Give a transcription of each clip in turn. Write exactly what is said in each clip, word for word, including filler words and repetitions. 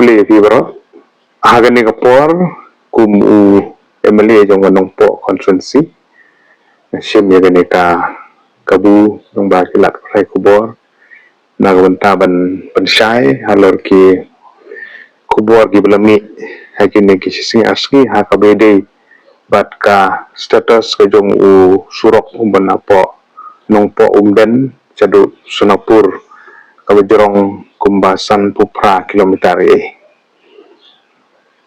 Khublei ïa phi baroh. Ha kane ka por kum u M L A jong ka Nongpoh constituency, shim ïa kane ka kabu jong ba ki lad pathai khubor na ka bynta ban pynshai halor ki khubor kiba la mih ha kine ki shi sngi ar sngi ha kaba ïadei bad ka status ka jong u surok uba na poh Nongpoh Umden shaduh Sonapur kaba jrong kumba sanphew phra kilometer ïa.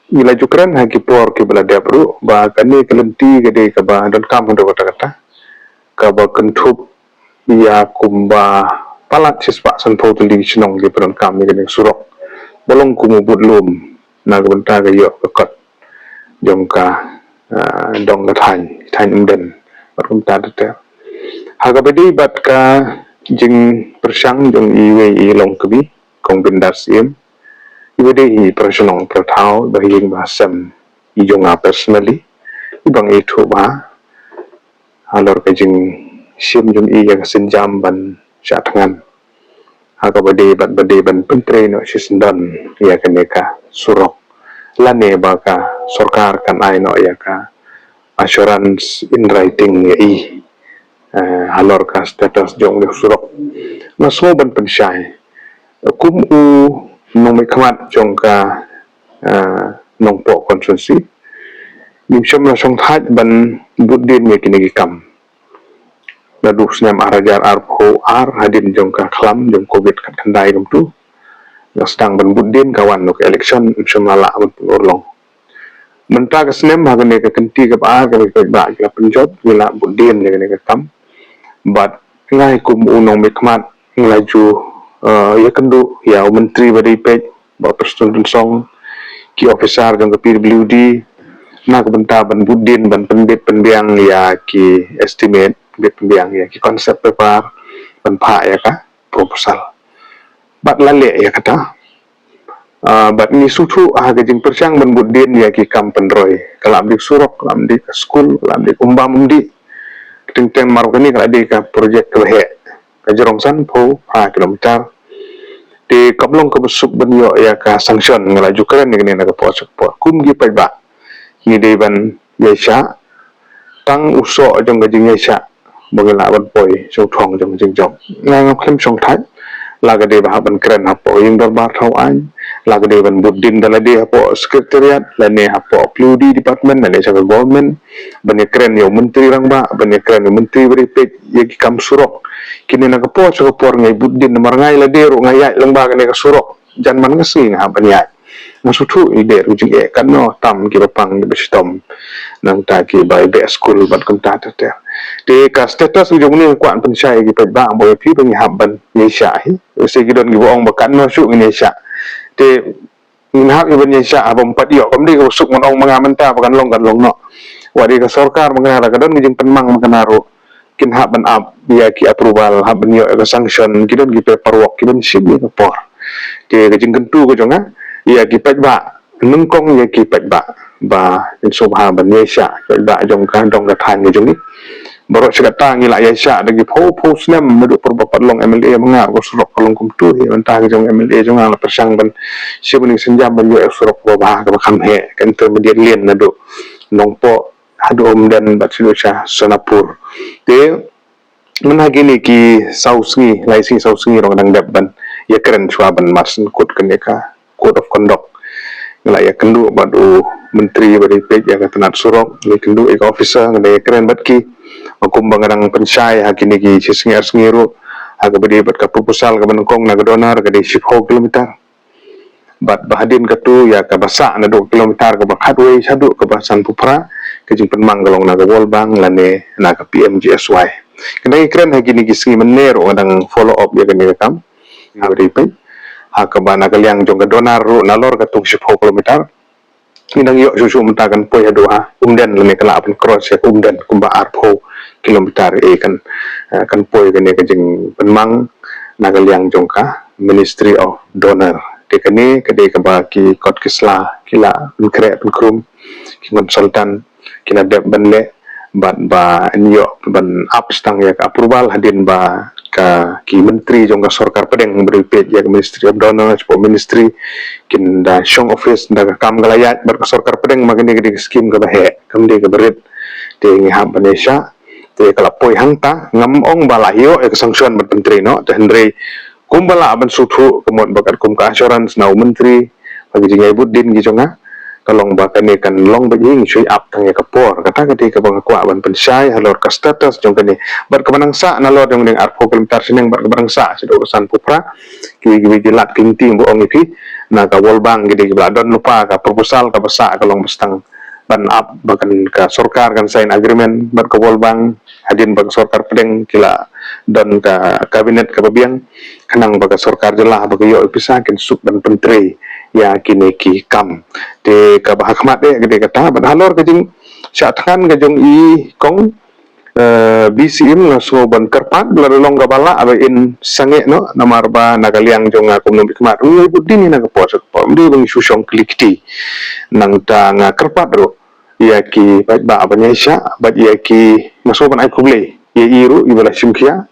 Ngi la ju kren ha ki por kiba la dep ruh ba kane ka lynti ka dei kaba donkam haduh katta katta, kaba kynthup ïa kumba palat shispah sanphew tylli ki shnong kiba donkam ïa kane ka surok ba long kum u budlum na ka bynta ka ïoh ka kot jong ka, ah, dong ka thaiñ, thaiñ Umden bad kumta ter ter. Ha kaba ïadei bad ka jingpyrshang jong iwei i Longkmie, Kong Byndarsiem, iba dei hi para shnong para thaw ba ha ïing ba ha sem i jong nga personally, iba nga ithuh bha halor ka jingshim jong i ïa ka sienjam ban shah thngan ha kaba dei bad ba dei ban pyntrei noh shisyndon ïa kane ka surok lane ba ka sorkar kan ai noh ïa ka assurance in writing ïa i, eh, halor ka status jong u surok. Nga sngew ban pynshai kum u nongmihkhmat jong ka, eh, Nongpoh constituency, ngim shym la shongthait ban bud dien ïa kine ki kam. Naduh snem ar hajar arphew ar hadien jong ka khlam jong covid khatkhyndai kumtu, nga sdang ban bud dien, ka wan noh ka election, ngim shym la lah ban pynurlong. Mynta ka snem ha kane ka kynti kaba ar kaba ki paidbah ki la pynjot, ngi la bud dien ïa kane ka kam. Bad nga hi kum u nongmihkhmat nga la ju, eh, ïakynduh ïa u myntri ba dei peit, Bah Prestone Tynsong, ki officer jong ka P W D na ka bynta ban bud dien ban pynbit pynbiang ïa ki estimate, pynbit pynbiang ïa ki concept paper, ban phah ïa ka proposal. Bad la leh ïa kata. Ah, bad ngi sngewthuh ha ka jingpyrshang ban bud dien ïa ki kam pynroi, ka la ym dei surok, ka la ym dei ka skul, ka la ym dei ka umbam umdih. Teng teng mar kane ka la dei ka project kaba heh, ka jrong sanphew phra kilometer. Te kam long kaba suk ban ïoh ïa ka sanction, nga la ju kren ïa kane na ka por sha ka por. Kum ki paidbah ngi dei ban ïaishah, tang u soh jong ka jingïaishah ba ngi lah ban poi sha u thong jong ka jingjop. Nga ngam khlem shongthait la ka dei ba hap ban kren hapoh ïing dorbar thaw aiñ, la ka dei ban bud dien da lade hapoh secretariat lane hapoh P W D department lane sha ka government, ban ïakren ïa u myntri rangbah, ban ïakren ïa u myntri ba dei peit ïa ki kam surok. Kine na ka por sha ka por nga ïai bud dien namar nga ïa lade ruh nga ïaid lyngba kane ka surok jan man ka sngi nga hap ban ïaid. Nga sngewthuh ïa lade ruh jingeh, katno tam kiba pang kiba shitom, nangta kiba ïa beh skul bad kumta ter ter. Te ka status u jong une nga kwah pynshai ïa ki paidbah, ba ïa phi ba ngi hap ban ïaishah hi. Ïa se ki don kiba ong ba katno shuh ngin ïaishah. Te ngin hap ïa ban ïaishah haba ym pat ïoh. Kam dei kaba suk ban ong ma nga mynta ba kan long kan long noh. Wat ïa ka sorkar ma nga ruh ka don ka jingpynmang ma nga ruh, kin hap ban ap ïa ki approval, hap ban ïoh ïa ka sanction, ki don ki paperwork, ki ban shim ïa ka por. Te ka jingkyntu ka jong nga ïa ki paidbah, nyngkong ïa ki paidbah ba kin sngewbha ban ïaishah, paidbah jong ka dong ka thaiñ ka jong ngi. Baroh shi katta ngi la ïaishah da ki phew phew snem naduh por ba pat long M L A ma nga, ka surok ka long kumtu hi. Mynta ka jong M L A jong nga la pyrshang ban shim ïa ka sienjam ban ïoh ïa ka surok kaba bha kaba kham heh, ka intermediate lane naduh Nongpoh haduh Umden bad shaduh sha Sonapur. Te mynta kine ki saw sngi, lai sngi saw sngi ruh nga dang dep ban ïakren shuwa ban marshen kut kane ka code of conduct. Nga la ïakynduh bad u myntri ba dei peit ïa ka tnat surok, nga la ïakynduh ïa ka officer, nga la ïakren bad ki. Ba kumba nga dang pynshai ha kine ki shi sngi ar sngi ruh, ha kaba dei bad ka proposal kaba nyngkong na ka DoNER ka dei shiphew kilometer. Bad ba hadien katu ïa kaba sah naduh kilometer kaba khatwei shaduh kaba sanphew phra, ka jingpynmang ka long na ka World Bank lane na ka P M G S Y. Nga dang ïakren ha kine ki sngi mynne ruh nga dang follow up ïa kane ka kam. Nga dei peit ha kaba na ka liang jong ka DoNER ruh nalor katu shiphew kilometer. Ngi dang ïoh shuh shuh mynta kan poi haduh ha Umden lane ka lah ban cross ïa ka Umden kumba arphew kilometer, eh, kan, eh, kan poi kane ka jingpynmang na ka liang jong ka Ministry of DoNER. Te kane ka dei kaba ki kot ki sla ki la pynkhreh pynkrum, ki consultant ki la dep ban leh bad ba yn ïoh ban ap tang ïa ka approval hadien ba ka ki myntri jong ka sorkar pdeng, ba dei peit ïa ka Ministry of DoNER, shapoh ministry kin da shong office da ka kam ka la ïaid bad ka sorkar pdeng, ma kane ka dei ka skim kaba heh, kam dei kaba rit. Te ngi hap ban ïaishah. Te ka la poi hangta, ngam ong ba la ïoh ïa ka sanction ban pyntrei noh, te hynrei kumba lah ban sngewthuh, ka mut ba katkum ka assurance na u myntri, ba ki jingïaibud dien ki jong nga, ka long ba kane kan long ba ngi shu ap tang ïa ka por. Kata ka dei kaba nga kwah ban pynshai halor ka status jong kane. Bad kaba nang sah nalor jong ding arphew kilometer shnong, bad kaba nang sah shaduh ka sanphew phra, kiwei kiwei ki lad ki lynti ba ong ïa phi, na ka World Bank ki dei kiba la don lypa, ka proposal kaba sah ka long ba sdang ban ap ba kan ka sorkar kan sign agreement bad ka World Bank, hadien ba ka sorkar pdeng ki la don ka cabinet kaba biang, khnang ba ka sorkar jylla ba ka ïoh ïa pisa kin suk ban pyntrei ïa kine ki kam. Te kaba ha khmat eh ka dei kata, bad halor ka jingshah thngan ka jong i kong, eh, B C M, nga sngew ban kyrpad, lada long kaba lah ba in sangeh noh, namar ba na ka liang jong nga kum u nongmihkhmat ruh, ngi bud dien na ka por sha ka por, ym dei ba ngi shu shong kli kti. Nangta nga kyrpad ruh ïa ki paidbah ban ïaishah, bad ïa ki, nga sngew ban ai khublei ïa i ruh iba la shim khia,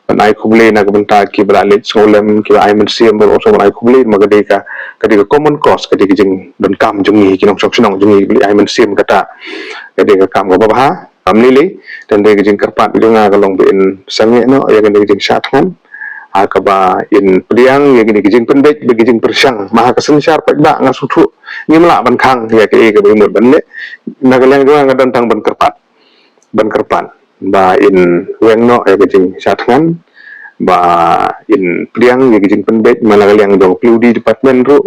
ban ai khublei na ka bynta kiba la leit sngewlem, kiba ai mynsiem, bad nga sngew ban ai khublei, ma ka dei ka, ka dei ka common cause, ka dei ka jingdonkam jong ngi ki nongshong shnong jong ngi, ba leit ai mynsiem, kata ka dei ka kam kaba bha. Kam lei lei, te ka jingkyrpad jong nga ka long ba in sangeh noh ïa kane ka jingshah thngan, ha kaba in pdiang ïa kane ka jingpynbeit bad ka jingpyrshang. Ma ha ka synshar paidbah nga sngewthuh ngim lah ban khang ïa kaei kaba i mut ban leh. Na ka liang jong nga nga don tang ban kyrpad, ban kyrpad ba in weng noh ïa ka jingshah thngan, ba in pdiang ïa ka jingpynbeit. Ma na ka liang jong P W D department ruh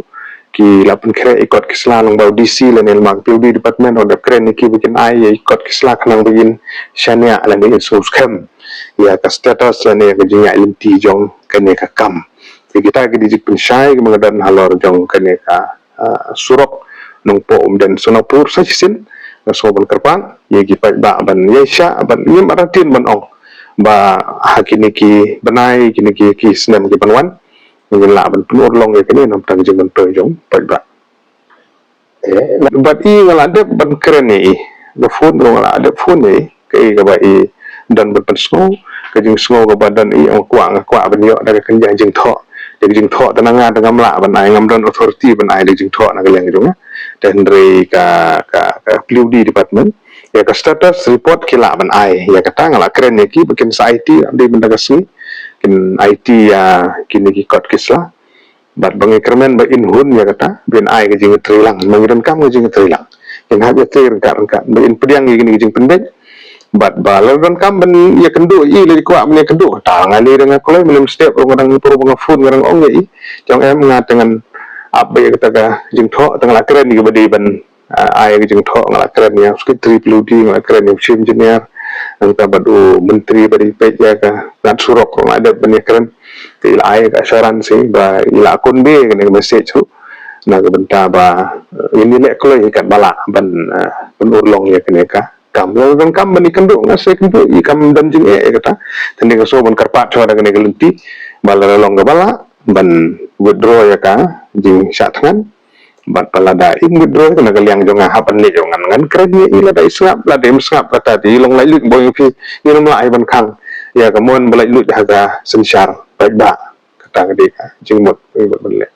ki la pynkhreh ïa ki kot ki sla, lyngba u D C lane lyngba ka P W D department ruh dep kren ïa ki ba kin ai ïa ki kot ki sla khnang ba in shaniah lane in sngewskhem ïa ka status lane ïa ka jingïaid lynti jong kane ka kam. Te kita ki dei jingpynshai kiba nga don halor jong kane ka, ah, surok Nongpoh Umden Sonapur. Sa shisien nga sngew ban kyrpad ïa ki paidbah ban ïaishah, ban ngim artatien ban ong ba ha kine ki bnai, kine ki, ki snem ki ban wan, ngin lah ban pynurlong ïa kane namar ka jingmyntoi jong paidbah. Eh, bad i nga la dep ban kren ïa i, ba phone ruh nga la dep phone ïa i, kaei kaba i don ban pynsngew, ka jingsngew kaba don i, nga kwah, nga kwah ban ïoh da ka kynja jingthoh. Da ka jingthoh te na nga te ngam lah ban ai, ngam don authority ban ai da ka jingthoh na ka liang jong nga. Te hynrei ka, ka, ka P W D department, ïa ka status report ki lah ban ai, ïa kata nga la kren ïa ki ba kin sa aiti, ym dei mynta ka sngi, kin aiti ïa kine ki kot ki sla. Bad ba ngi kyrmen ba in hun ïa kata, ba in ai ka jingïatreilang, ba ngi donkam ka jingïatreilang. Kin hap ïatrei ryngkat ryngkat, ba in pdiang ïa kine ki jingpynbeit. Bad ba lada donkam ban ïakynduh ïa i, lada kwah ban ïakynduh, kata nga lei da nga kloi, mynne mynstep ruh nga dang, ruh ba nga phone nga dang ong ïa i. Te ong em, nga te ngan ap ba ïa kata ka jingthoh, te nga la kren ïa ki ba dei ban ah, ai ka jingthoh, nga la kren ïa u Secretary P W D, nga la kren ïa u Chief Engineer, nangta bad u Myntri ba dei peit ïa ka ngat surok ruh nga la dep ban ïakren. Te i la ai ka assurance ba i la convey kane ka message ruh na ka bynta ba, eh, ngin ïaleh kloi katba lah ban, eh, pynurlong ïa kane ka kam. Lada donkam ban ïakynduh, nga sa ïakynduh, i kam don jingeh ïa kata. Te nga sngew ban kyrpad shuwa da kane ka lynti ba lada long kaba lah ban withdraw ïa ka jingshah thngan. Bad ba lada im withdraw, na ka liang jong nga hap ban leh jong nga, ngan kren ïa i, lada i sngap, lada im sngap, kata te i long laitluid ba ong ïa phi, ngin ym lah hi ban khang ïa ka mon ba laitluid ha ka synshar paidbah. Kata ka dei ka jingmut, jingmut ban leh.